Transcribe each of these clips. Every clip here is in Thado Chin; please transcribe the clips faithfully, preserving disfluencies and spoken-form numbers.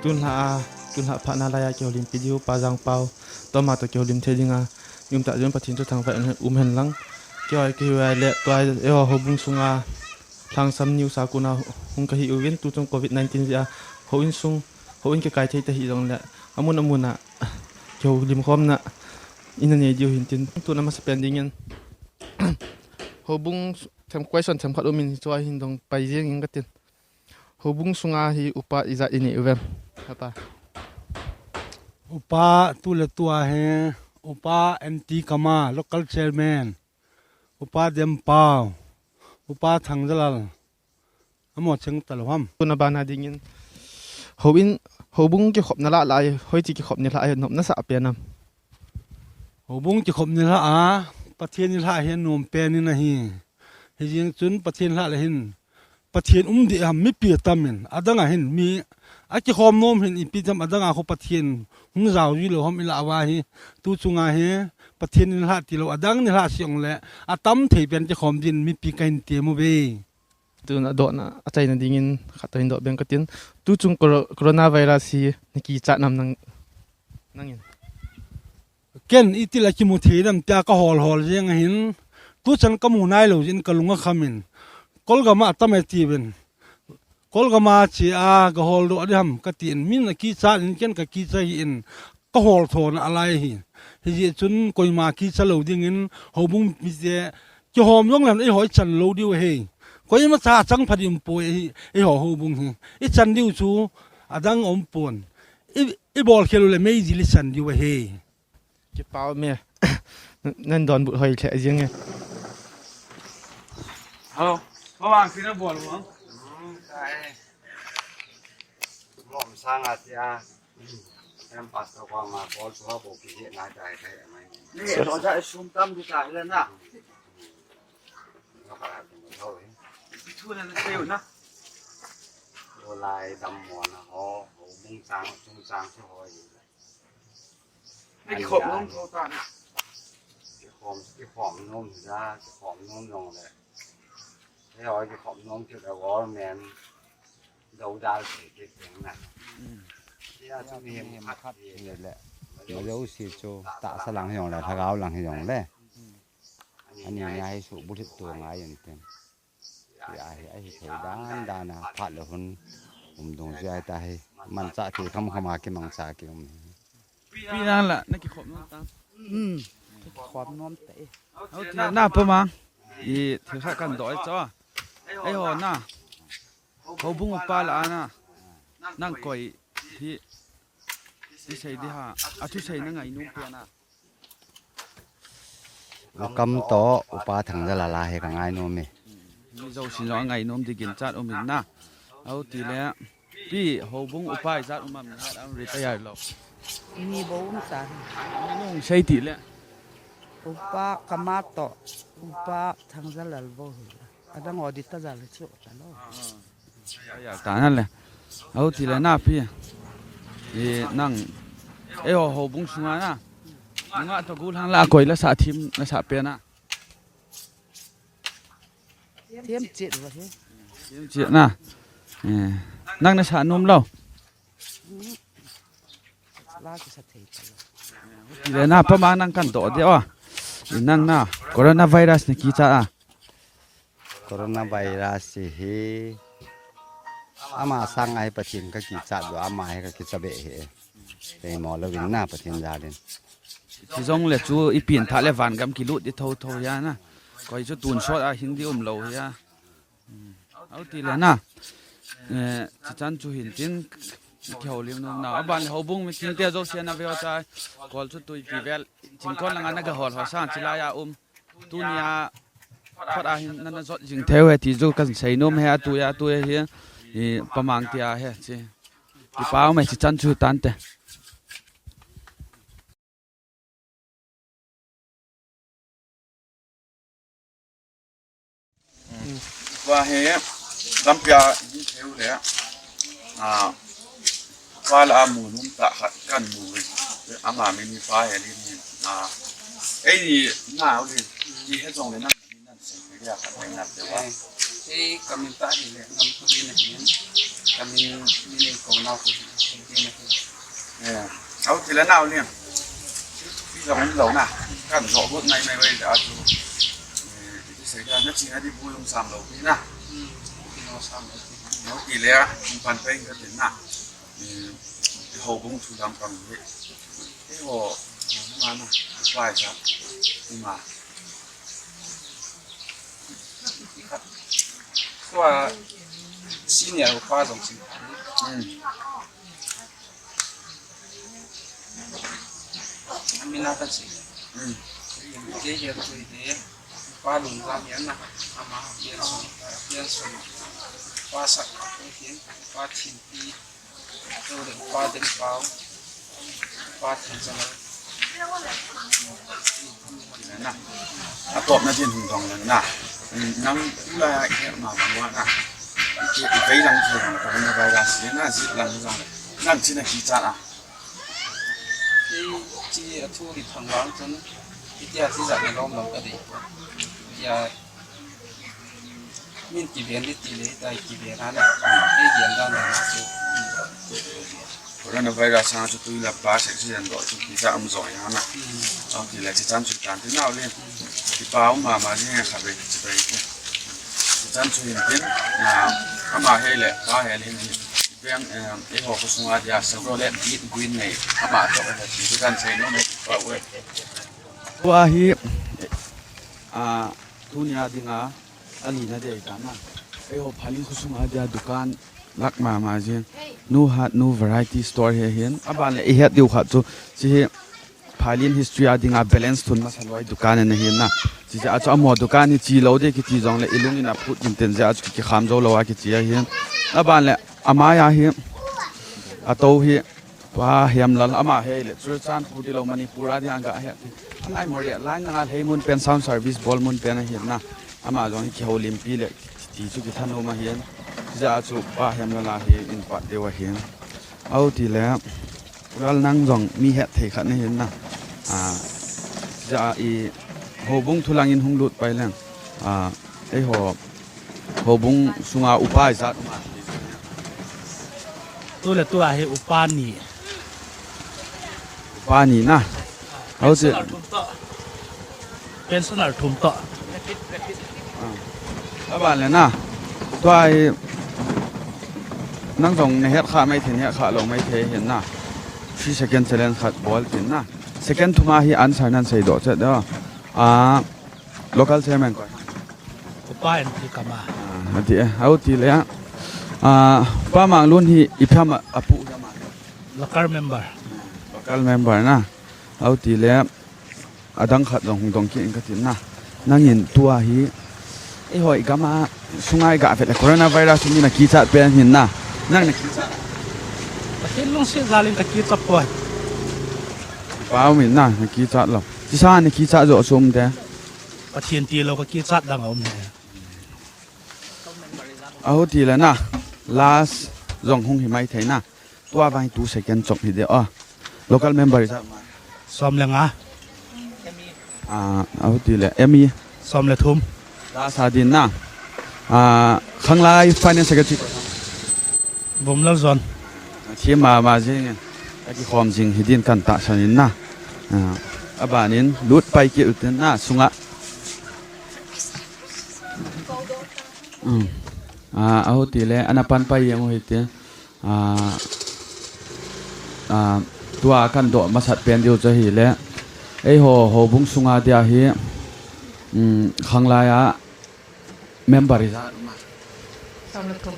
Tun lha a, tun lha phat nalai a kihoulimpi diu Pa Jangpao, toma toh kihoulim thei dinga, um tah jeh un Pathen chu thangvah in umhen lang. Kihoi, kihoi le tua eiho houbung sunga Lhangsam News a kona hung kahi uvin, tuchung covid nineteen jeh a houin sung, houin kikai thei tahih jongle, amun amun a kihoulim khomna ina nei diu hin tin, tun amasapen dingin houbung them, question themkhat um in, hichu a hin dong pai jeng in katin. Houbung sunga hi upa ijat inei uvem, hapa? Upa tu le tua hi, Upa N T Kama, local chairman, Upa Dempao, Upa Thangjalal, amaho cheng talou ham. Tuna bana dingin, houin, houbung kikhopna lah lai, hoiche kikhopna lah lai, nopna sah pen am? Houbung kikhopna lah a, Pathen nilhah hi anom pen in ahi. Hijeng chun Pathen nilhah le hin, Pathen um deh ham, mipi atam in, adang a hin, mi akikhom nom hin, ipi tam adang a khu Pathen hung jao ji lou ham ilah uva hi, tuchunga hi, Pathen nilhah tilou, adang nilhah seh jongle, atam thei pen kikhom din, mipi kahin tem uve. Tun adohna, achaina dingin khat toh hin doh beng katin. Tuchung coro-, coronavirus hi nakichat nam nang, nangin? Ken itih le kimu thei dem tia kahol hol jeng ahin. Tuchan kamu nailou jeh in kalung akham in. Kolgam a atam e tiuvin. Kolgam a che a gahol doh ding ham katin. Min akichat in ken kakichat hih in. Kahol thona alai ahi. Hijeh chun koima kicha lou dingin houbung mite kihom jongle eiho ichan lou diu ahi. Koimacha achang pha ding umpoi ahi, eiho houbung hi. Ichan diu chu adang aumpon. I, ibol khel u le meijil ichan diu ahi. Kipa um e. Nan donbut hoi lheh jeng e. Hello. Mavang sina bol u. Lom sang a tia. Em pastor ko ma bol tu ha bo ki je na tai tai mai. Ni so ja sum tam di ta hila na. Thu na na teu na. Olai dam mo na ho, houbung chang, chung chang chu ho. Ni khop nom tho ta na. Kikhom, kikhom nom ja, kikhom nom jong le. Eiho kikhom nom chu government dodal thei kit ding na. Tia chu mihem khat hi le. Majouse chu tahsa lang hijongle, lhagao lang hijongle. Ani nia hi subulhit tou ngai in tin. Tia hi, ahi thei dan dan a, phat le hun um dong jeh a tahi. Manchah thei kham kham a kimangcha kium hi. Pi nang la, na kikhop nom tam? Um. Kikhop nom te. Hou ti na pa mang. I thil khat kan doh e cho. Eiho na. Houbung upa la a na. Nang koi hi. Ti sei di ha. Athusei na ngainom pen a. Ukam toh Upa Thangjalal a hi ka ngainom e. Mi jousen jong angainom di ginchat um in na. Hou ti le. Pi, houbung upa ijat um am, ni hat am, retire lou? Ni bou um ta. Nung sei ti le. Upa Kama toh, Upa Thangjalal bou hi. Adang ho di ta jal chu ta lou. Ah. Retire ta na le. Hou ti le na pi. E nang. Eiho houbung sunga na. Nunga toh gul hang la koi la sa thim na sa pe na. Thiem chet va hi. Thiem chet na. Eh, nang na sa nom lou. La ki sa thei ta lou. Ti le na pa mang nang kan doh de o. Nang na coronavirus na kicha a. Coronavirus hi ama sang a hi Pathen ka kichat doh, ama hi ka kicha be hi. Kei mo lou in na Pathen jal in. Ti jong le chu i pin tha le van gam kilut di tho tho hi a na. Koi chu tun sot a hing di um lou hi a. Hmm. Hou ti le na. Eh, chi chan chu hin tin kihoulim nom na. Aban le houbung mi tin te jo sia na ve o chai. Kol chu tui pi vel. Chingkon langa na ga hol ho sang chi lai a um. Tunia, phat a hin nana jot jing thei u ahi ti chu kan sei nom e, atu a, atu a hi, i, pa mang tia hi, chi. Kipa um e chi chan chu tante. Tua hi, lampi a, hi thei u le, a, pa la a mu num tah khat kan mu, ama min hi Pa Helin hi, a, ei ni, na, u le, ni he jong le na, ni nan sei thei dia khat mai na te wa. Ei, ka min ta hi le, Lampi na hi. Kamin, min ko na ko. Eh, au ti la nau ni. Pi la hung lo na. Kan zo hut nai nai wai da tu. Eh, ti sai da na chi na di bu yung sam lo pi na. Hmm. Pi no sam lo pi. Au ti le a, pan pai ka tin na. Eh, houbung thu lam pang hi. Eh, ho, ho ma na. Pai sa. Ma. Tua senior upa jong si. Hmm. Amina kan si. Hmm. Ke ke tu de. Pa lung la mian na. Ama pian son, pian son. Pa sak, pa pian, pa thin pi. Na. A top na din hung dong na. Nang tu la ya ke ma ma na. Ke i vei lang ke lang ko na virus na zit lang lang. Nang chi na ki cha a. Ei chi a thu ri thang lang chun. Itia chi za na lom lom ka dei. Ya Min kiven di ti le, tai kiven a na. Ei gen dan dan a chu. Coronavirus a chu tui la pa se si dan do chu ki sa um zo ya na. Hmm. Chong ti le chi chan chu tan ti nau le. Ti pa um ma ma ni kha be chi bai. Chi chan chu hin tin. Na ama he le, pa he le hin. Beng, eh, ei ho ko sunga dia sa ro le bit green nei. Ama to he ti kan sei no me pa we. Tua hi, a, Tunia dinga, ali na dei ta na. Eiho Phalin khosunga dia dukan lak mama jing. Nu Hat Nu Variety Store hi hin. Aban le i het diu khat chu, chi hi Phalin history a dinga balance thun masa loi dukan na hin na. Chi a chu amo dukan hi chi lo de kiti jong le i lung in a phut jin ten jeh a chu ki kham jo lo a kiti a hin. Aban le amai a hi. A to hi. Pa Hiamlal ama hi le, Churachandpur ti lo Manipur a ding a ga hi. Lai mo le, lai na lei mun pen sound service bol mun pen a hin na. Ama jong hi kihoulimpi le, ti chu kithanom a hin. Ja chu Pa Hiamlal a hi in pat deu a hin. Au ti le, Ural nang jong mi het thei khat na hin na. A, ja i houbung thu lang in hung lut pai leng. A, eiho Houbung sunga upa ijat um a? Tu le tu a hi upa ni. Upa ni na. Hau ti. Pensioner thum toh. Pensioner thum toh. Ah. Aban le na. Tua hi nang jong na het kha mai thei, het kha lo mai thei hin na. Three second challenge khat bol tin na. Second thum a hi answer nan sei doh chet da. Ah, local chairman ko. Upa N P Kama. Ah, ati, eh, au ti le, ah, Pa Manglun hi ipi ham a, apu ham a? Local member. Local member na. Au ti le, adang khat jong hung dong kit in ka tin na. Nangin tua hi, eiho i gam a, sunga i ga vet le coronavirus ni na kichat pen hin na. Nang na kichat. Pathen lungset jal in ka kichat poi. Pa um in na, na kichat lo. Chi sa na kichat jo sum de. Pathen ti lo ka kichat dang a um e. Ahu ti le na, last jong hung hi mai thei na. Tua vang two second chop hi de o. Local member ijat? Som le nga. Ah, ahu ti le, M E? Som le thum. Last a din na. Ah, Khanglai Finance Secretary. Bumlal John. Thi mama jing. Aki khom jing hi din kan tahsan in na. Ah, aban in lut pai kit u tin na sunga. Um. Ah, ahu ti le, ana pan pai jeng u hi ti. Ah, ah, tua kan doh masat pen diu chu hi le. Eiho, houbung sunga dia hi, um, Khanglai a member ijat? Som le thum.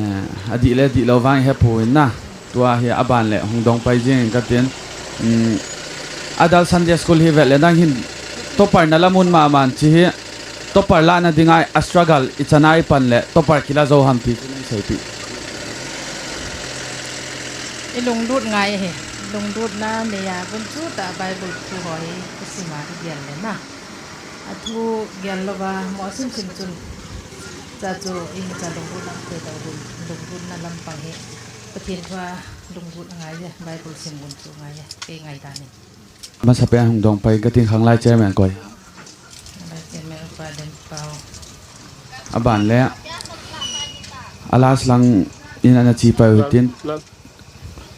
Eh, adih le dih lo vang he pu in na. Tua hi aban le hung dong pai jing ka tin. Um, adult Sunday School hi vet le nang hin topper na la mun ma man chi hi. Topper la na dinga a struggle i chana i pan le topper kila jo ham ti sei pi. I lunglut ngai he. Lunglut na nei a bun chu ta Bible thu ho hi ka sim a i gel le na. A thu gel lou va mo sim sim chun. Cha chu i cha lunglut lam te ta lunglut na lam pang he. Pathen thu a lunglut ngai e, Bible sim gun chu ngai e, kei ngai ta ni. Masa pen hung dong pai ka tin Khanglai chairman koi. Khanglai chairman Upa Lempau. Aban le. a last lang in ana chi pai u hitin.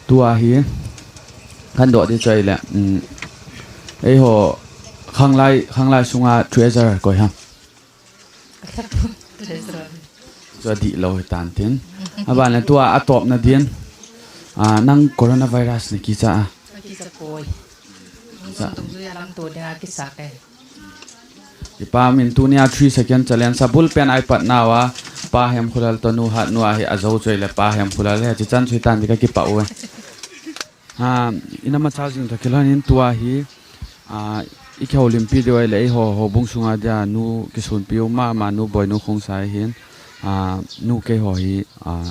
Tua hi, kan doh di chu ahile, um, eiho, khanglai, khanglai sunga treasurer koi ham. Treasurer. Chu adih lou hitan tin. Aban le tua atop na din. Ah, nang coronavirus na kicha a. Kicha poi. Kicha. Sung tung chu ya lam to dinga kisa ke. Kipa min tunia three second challenge a bul pen a ipat nauva, Pa Hemkholal toh Nu Hatnu ahi ajou chu ahile Pa Hemkholal hi chichan chu hitan ti kakipah uve. Ha, ina machal jing toh kilhon in tua hi, ah, i kihoulimpi diu ahile eiho, houbung sunga dia nu kisunpi u mama Nu Boinu Khongsai hin, ah, nu keiho hi, ah,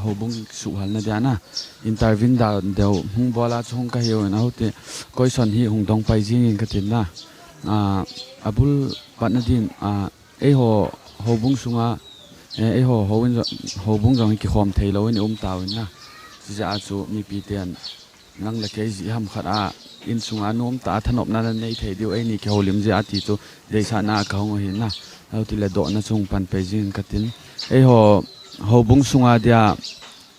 houbung suhhalna dia na, intervene da deu hung bol a chu hung kahiu in ahoti, koison hi hung dong pai jing in katin na. Ah, abul patna din, ah, eiho houbung sunga, eh, eiho hou in jo-, houbung jong hi kikhom thei lou in i um tauvin na. Chijeh a chu mipi ten nang le kei jeh ham khat a, insunga nom tah a thanopna nanei thei diu, eini kihoulim jeh a ti chu deisahna a kahung ahi na. Ahoti le dohna chu hung pan pai jing in katin. Eiho houbung sunga dia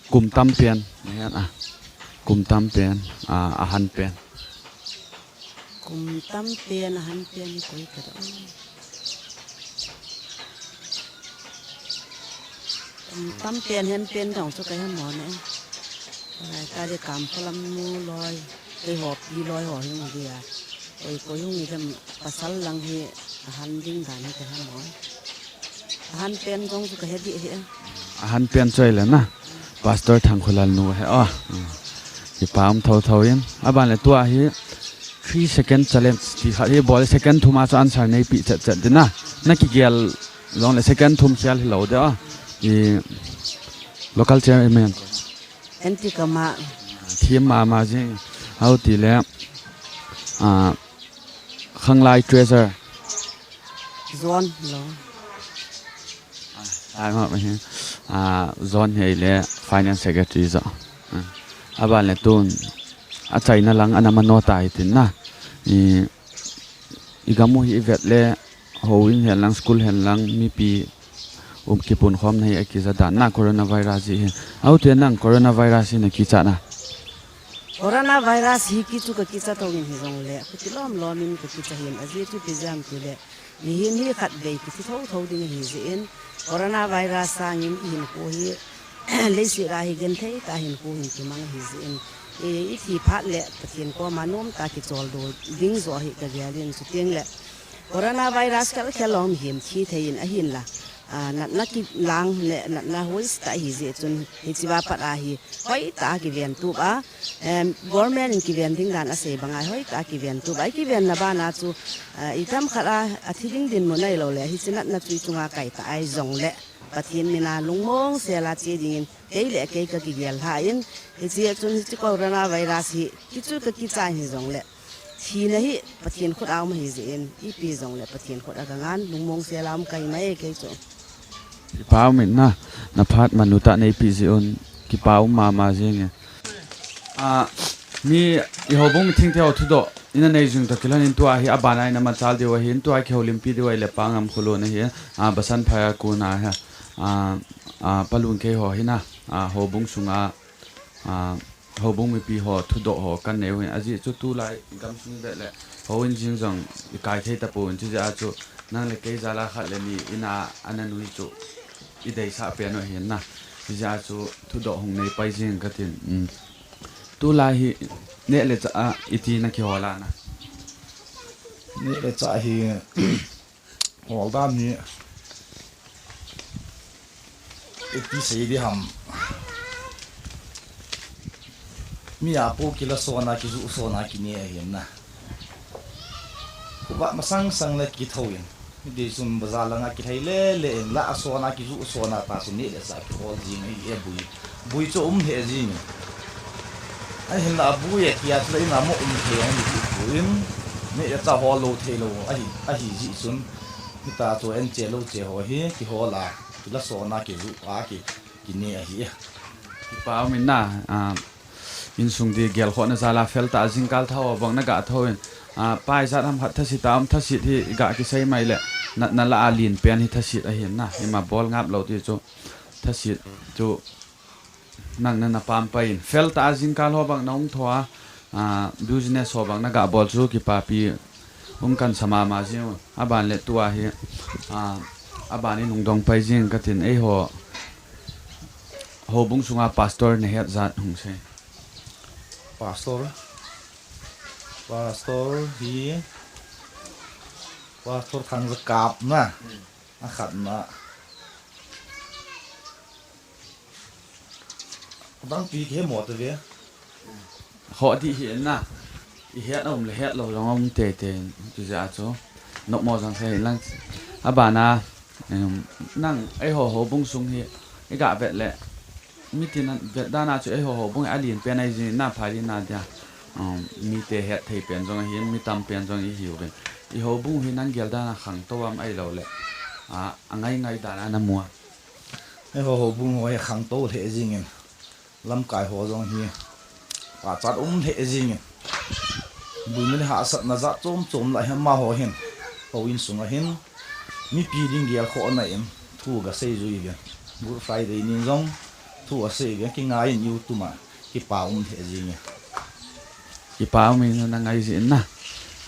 kum tam pen, nahet a. Kum tam pen, a, ahan pen. Kum tam pen, ahan pen hi koi kadoh. Kum tam pen, hen pen jong chu kahe mo ne. Lai ta di kam phalam nu loi, keiho pi loi ho hung dia. Koi, koi hung idam pasal lang hi ahan ding dan hi kahe mo. Ahan pen jong chu kahe di hi. Ahan pen chu ahile na. Pastor Thangkholal nu ahi o. Hmm. Kipa um thotho in. Aban le tua hi three second challenge ti khat hi bol, second thum a chu answer neipi chet chet ding na. Na kigel jong le second thum khel hilou de o. I local chairman. Anti kama. Thim mama jing. Ahoti le, ah, khanglai treasurer. Zone lo. Ah, ah, ah, zone hi le finance secretary jo. Ah, aban le tun achaina lang ana mano ta hitin na. I, i gam u hi i vet le houin hen lang, school hen lang, mipi um kipunkhomna hi akija dan na coronavirus jeh hin. Ahoti nang coronavirus hi na kicha na. Coronavirus hi kichu kakicha thou in hijongle, khuti lom lom in kakicha hin, ajeh chu ipi jeh ham tile, mihem hi khatvei kithi thotho ding ahi jeh in, coronavirus sangin ihinkho hi, leiset a hi genthei tah a hinkho hin kimang ahi jeh in, i, ithi phat le Pathen koma nom tah a kicholdo ding joh hi kagel in, chuteng le, coronavirus khel khel lom hihen thi thei in ahinla, ah, natna kilang le natna hoitah ahi jeh chun hiche a pat a hi hoitah a kiven tup a, em, government in kiven ding dan asei bang a hoitah a kiven tup a, i kivenna bana chu, ah, itam khat a, athi ding dinmun ahilou le, hiche natna chu ichunga kaitah ahi jongle, Pathen mina lungmong sel a che dingin, kei le kei kakigel lhah in, hiche a chun hiche coronavirus hi, kichu kakicha hijongle, thina hi Pathen khut a um ahi jeh in, ipi jongle Pathen khut a kangan, lungmong sel a um kahi mai kei chu. Kipa um in na, na phat manlu tah neipi jeh un, kipa um mama jing e. Ah, mi i houbung mithengte ho thudoh ina nei jing toh kilhon in tua hi abana ina machal diu ahin, tua kihoulimpi diu ahile Pa Ngamkholun ahi, ah, Basanphai a kona hi, ah, ah, Pa Lunkei ho hi na, ah, houbung sunga, ah, houbung mipi ho thudoh ho kanei u ahin, ajeh chu tulai gamsung vet le houin jing jong ikai thei tapouvin, chujeh a chu nang le kei jal a khat le ni ina ana nui chu ideisah pen u ahin na. Hijeh a chu thudoh hung nei pai jing katin. Um. Tulai hi neh le chah a iti na kihol a na? Neh le chah hi hol dan hi ipi sei di ham. Mi a pu kila sona kiju sona kine ahin na. Khuva masang sang le kithou in. Hiti chun bazar langa kilhai le le in la a sona kiju sona ta chu neh le chah kihol jing ahi e bui. Bui chu um lheh jing in. Ahinla a bui a kia chu la in a mo um thei ahi ti pu in. Neh le chah hol lou thei lou ahi, ahi jeh chun. Hita chu en che lou che ho hi kihol a. Kila sona kiju a ki, kine ahi e. Kipa um in na, ah, insung di gelkhohna jal a fel tah a jingkal thao bang na ga thou in, ah, pa ijat ham khat thasit a um, thasit hi ga kisei mai le, na, na la a lin pen hi thasit ahin na, ima bol ngap lou ti chu. Thasit chu nang nana pampai in. Fel ta a jingkal ho bang na hung tho a, ah, business ho bang na ga bol chu kipapi um kan sa mama jing. Aban le tua hi, ah, aban in hung dong pai jing katin eiho houbung sunga pastor na het jat hung sei. Pastor, pastor hi, pastor Thangjakap na, a khat na. Dang pi ke mo te ve. Ho di hi na. I het um le het lo jong um te te tu ja chu. Nok mo jong sei lang. Abana, em, nang eiho houbung sung hi i ga vet le. Mitin vet dan a chu eiho houbung a lin pen ai jin na phai lin na dia. Um, mi te het thei pen jong ahin, mi tam pen jong i hiu ve. I houbung hi nang gel dan a khangtou am ai lo le. A, a ngai ngai dan a na mu a. Eiho houbung ho hi khangtou lheh jingin, lamkai ho jong hi pachat um lheh jingin, buina le hahsatna jat chom chom lah hi amaho hin, houin sunga hin, mipi ding gelkhohna in thu ga sei jui ve. Good Friday nin jong thu a sei ve, kingai in YouTube a kipa um lheh jingin. Kipa um in na ngai jin na.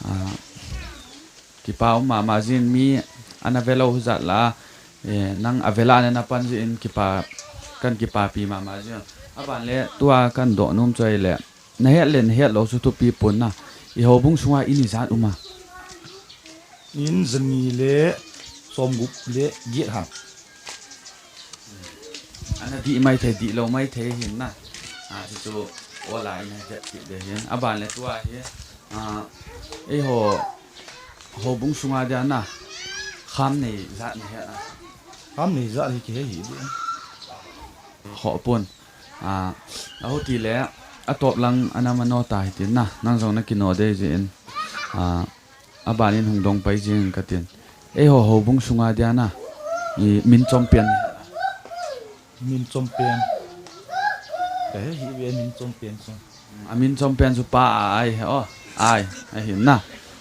Ah, Kipa um mama jin mi ana velo jat la, eh, nang a vela na na pan jin kipa, kan kipapi mama jin. Aban le tua kan doh nom chu ahile. Na het le na het lo chu thupi pon na. I houbung sunga in ijat um a? In jani le somgup le get ham. Ana dih mai thei, dih lo mai thei hin na. A, chu chu ola in a vet kit de hin. Aban le tua hi, a, eiho houbung sunga dia na. Kham nei jat na het a? Kham nei jat hi kihe hi de. Ho pon. A, ahuti le atop lang ana mano ta hitin na. Nang jong na kino de jin. A, Aban in hung dong pai jing katin. Eiho houbung sunga dia na. I min chom pen. Min chom pen. Ka he hi ve min chom pen chu. A min chom pen chu pa a ai he o. Ai, ahin na.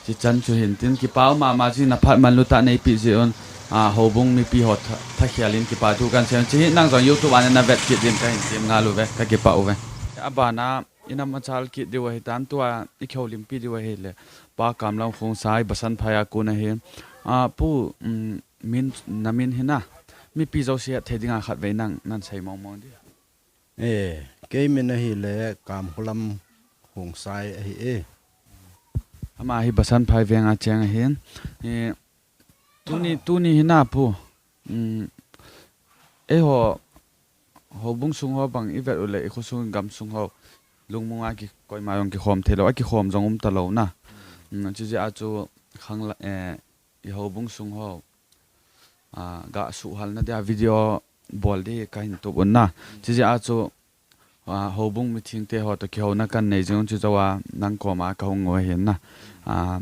Chi chan chu hin tin kipa um mama jin na phat man lu ta nei pi jin. A houbung mipi ho tha, tha khial in kipa thu kan sem. Chi hi nang jong YouTube a na vet kit din ka hin tim nga lu ve. Ka kipa u ve. Abana Ina machal kit diu ahi tan tua i kihoulimpi diu ahi le. Pa Kamlam Khongsai Basanphai a kon ahi. A, pu, um, min, na min hi na. Mipi jouse thei dinga khat vei nang, nan sei mong mong di. Eh, kei min ahi le Kamkholam Khongsai ahi e. Ama hi Basanphai veng a cheng ahi. Eh, tuni, tuni hi na pu. Um, eiho, houbung sung ho bang i vet u le, i khosung gam sung ho, lungmong a ki, koima jong kikhom thei lo, a kikhom jong um ta lo na. Um, chu jeh a chu khang la, eh, i houbung sung ho, a, ga suhal na dia video bol di ka hin tup un na. Chu jeh a chu, a, houbung mithing te ho to kihouna kan nei jing chu jou a nang koma ka hung ngoi hin na. A,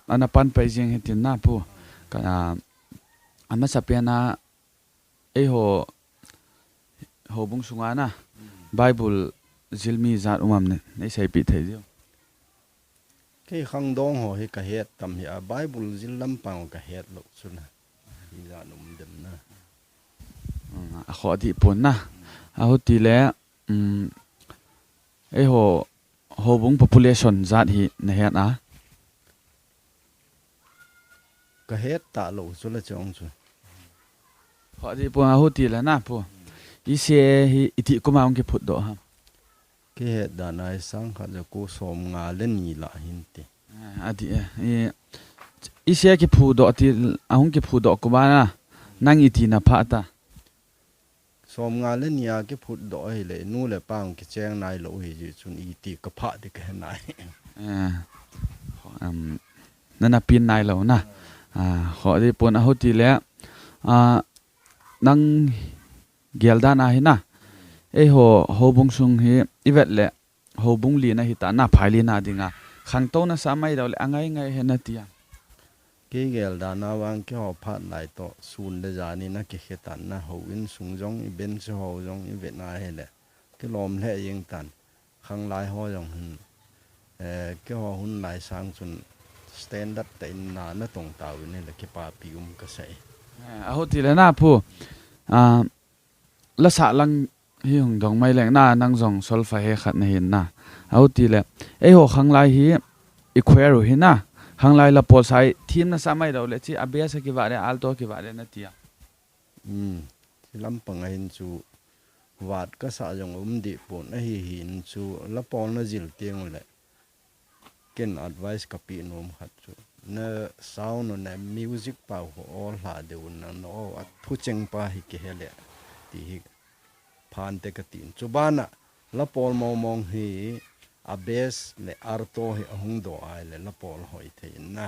ana pan pai jing hitin na pu. Ka, a, ana sa pen a, Eiho, houbung sunga na, Bible jil mi jat um am ne, nei seipeh thei diu. Kei khangdong ho hi ka het tam hi a, Bible jil lampang ka het lou chu na. Hi jat um dem na. Um, a khoh dih pon na. Ahuti le, um, eiho, houbung population jat hi na het a? Ka het ta lou chu la chong chu. Ho di pu, ahuti le na pu. I se hi iti kum a hung kiphut doh ham? Ka het dan a hi sang khat ja ko som nga le ni la hin ti. Ah, adi, eh. I, i se kiphu doh ti, ahung kiphu doh kum a na. Nang iti na pha ta? Som nga le ni a kiphut doh ahile, nu le pa hung kicheng nai lou hi jeh chun iti ka phah di ka he nai. Eh, um, nana pin nai lou na. Ah, ho di pon ahuti le, ah, nang gel dan a hi na. Eiho, houbung sung hi, i vet le, houbung lina hi ta na phai lina dinga. Khangtou na sa mai dau le angai ngai he na tia. Kei gel dan a vang keiho phat lai toh sun le jan in a kikhe tan na houin sung jong i bench ho jong i vet na hile. Kilom lheh jeng tan. Khanglai ho jong hin. Eh, keiho hun lai sang chun standard tah in na na tong tauvin hile kipapi um ka sei. Eh, ahuti le na pu. Ah, la sah lang hi hung dong mai leng na, nang jong solfa he khat na hin na. Ahi tile, eiho khanglai hi i choir u hi na. Khanglai la pol sa i thim na sa mai dau le chi, a bass a kivat le, alto kivat le na tia. Hmm. Chi lampang a hin chu vat ka sa jong um di pon ahi hin chu la pol na jil teng u le. Ken advice ka pe nom khat chu, na sound na music pa ho ol hla deu na no a thu cheng pa hi ke he le ti hi phan te ka tin. Chu bana la pol mong mong hi a bass le alto hi a hung do ai le la pol hoi thei na.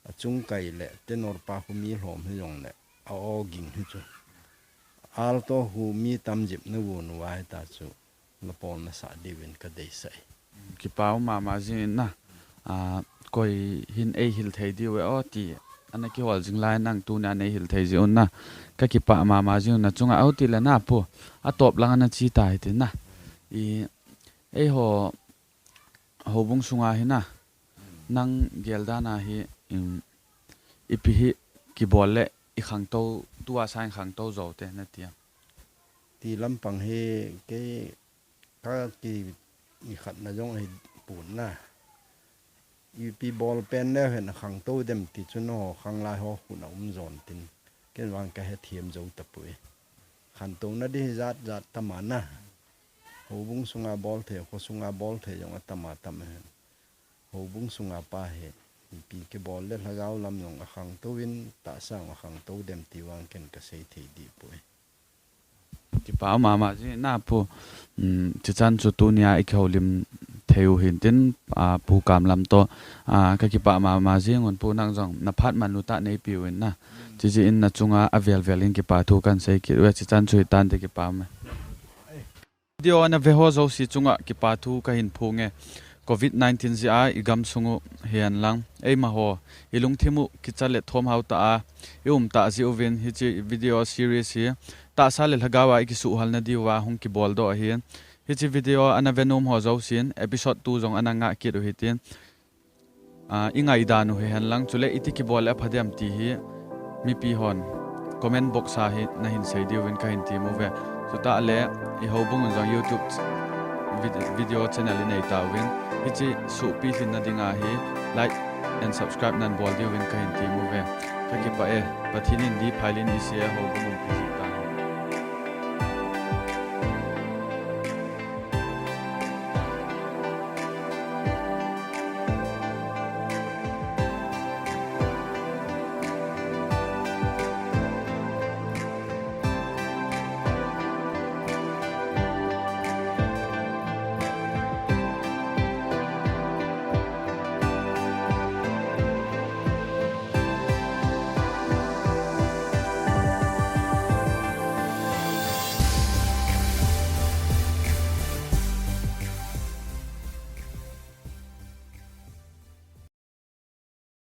A chung kai le tenor pa khu mi hlom hi jong le a o ging hi chu. Alto khu mi tam jep na vun u ai ta chu la pol na sa diuvin ka deisah e. Kipa um mama jing in na. A, koi hin ei hil thei diu e o ti. Ana kihol jing lai nang tuni a nei hil thei ji un na. Ka kipa mama jing un na chunga ahi tile na pu. A top lang ana chi ta hi ti na. I, eiho, houbung sunga hi na. Nang gel dan a hi, um, ipi hi kibol le i khangtou, tua sa in khangtou jou te na tia. Ti lampang hi kei ka ki i khat na jong hi pun na. Ipi bol pen le hen khangtou dem ti chu no khanglai ho khu na um jon tin. Ken vang ka he thiam jou ta pui. Khantou na di hi jat jat tama na. Houbung sunga bol thei, kho sunga bol thei jong a tama tam hen. Houbung sunga pa hi, ipi kibol le lhagao lam jong a khangtou in, tahsa jong a khangtou dem ti vang ken ka sei thei di pui. Kipa mama ji na pu, um, chichan chu tuni a i kihoulim thei u hin tin, a, pu Kamlam to, a, ka kipa mama jing un pu nang jong na phat man u ta nei pi u in na. Chi ji in na chunga a vel vel in kipa thu kan sei kit u e chichan chu hi tan te kipa me. Video ana ve ho jouse chunga kipa thu ka hin phong e. Covid nineteen jeh a i gam sung u hihen lang, eima ho i lungthim u kicha le thom hau ta a i um ta ji uvin hiche video series hi tahsa le lhagao a i kisuhhal na diu a hung kibol doh ahin. Hiche video ana ve nom ho jousen episode two jong ana ngah kit u hitin. A, i ngaidan u hihen lang, chule iti kibol le apha dem ti hi mipi hon comment box a hi na hin sei diuvin ka hin tem u ve. Chutah le i houbung un jong YouTube vid-, video channel i nei tauvin, hiche suhpi lhin na ding a hi like and subscribe nan bol diuvin ka hin tem u ve. Ka kipa e, Pathen in di phailin i sei e houbung un.